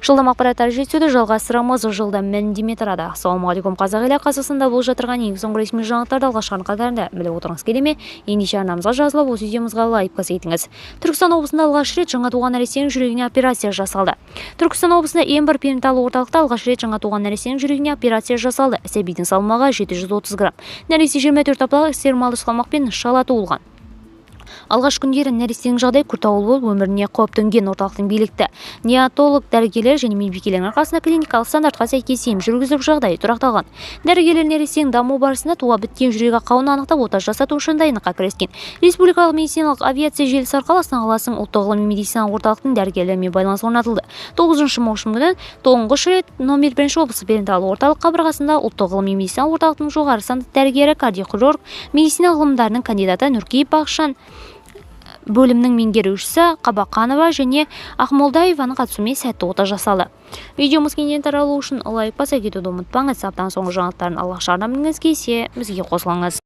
Жылдам ақпараттар жеткізуді жалғастырамыз, жылдам мәлімдеме тарады. Ассалаумағалейкум, қазақ елі! Қазақстанда болып жатырған ең соңғы ресми жаңалықтарды алғашқылардың қатарында біліп отырғыңыз келе ме? Ендеше арнамызға жазылып, осы видеомызға лайк басып кетіңіз. Түркістан облысында алғаш рет жаңа туған нәрестенің жүрегіне операция жасалды. Түркістан облысында ең бір перинаталды орталықта алғаш рет жаңа туған нәрестенің жүрегіне операция жасалды. Сәбидің салмағы 730 грамм. Нәресте 24 апталық экстремалды салмақпен шала туылған. Алғашқы күндері нәрестенің жағдайы күрт ауыр болып, өміріне қауіп төнген. Орталықтың білікті неонатолог дәрігерлер және медбикелердің арқасында клиникалық стандартқа сәйкес ем жүргізіліп, жағдайы тұрақталған. Дәрігерлер нәрестенің даму барысында туа біткен жүрек ақауын анықтап, ота жасату үшін дайындыққа кіріскен. Республикалық медициналық авиация желісі арқылы Астана қаласының ұлттық ғылыми медициналық орталықтың дәрігерлерімен байланыс орнатылды. 9 маусым күні тұңғыш рет номер бірінші облыстық перинаталды орталық қабырғасында ұлттық ғылыми медициналық орталықтың жоғары санатты дәрігері, кардиохирург, медицина ғылымдарының кандидаты Нұркеев Бақытжан, бөлімнің меңгерушісі Қабақанова және Ақмолдаеваның қатысуымен сәтті ота жасалды. Видеомыз кеңінен таралуы үшін лайк баса кетуді ұмытпаңыз. Аптаның соңғы жаңалықтарын алғашқылардан білгіңіз келсе, бізге қосылыңыз.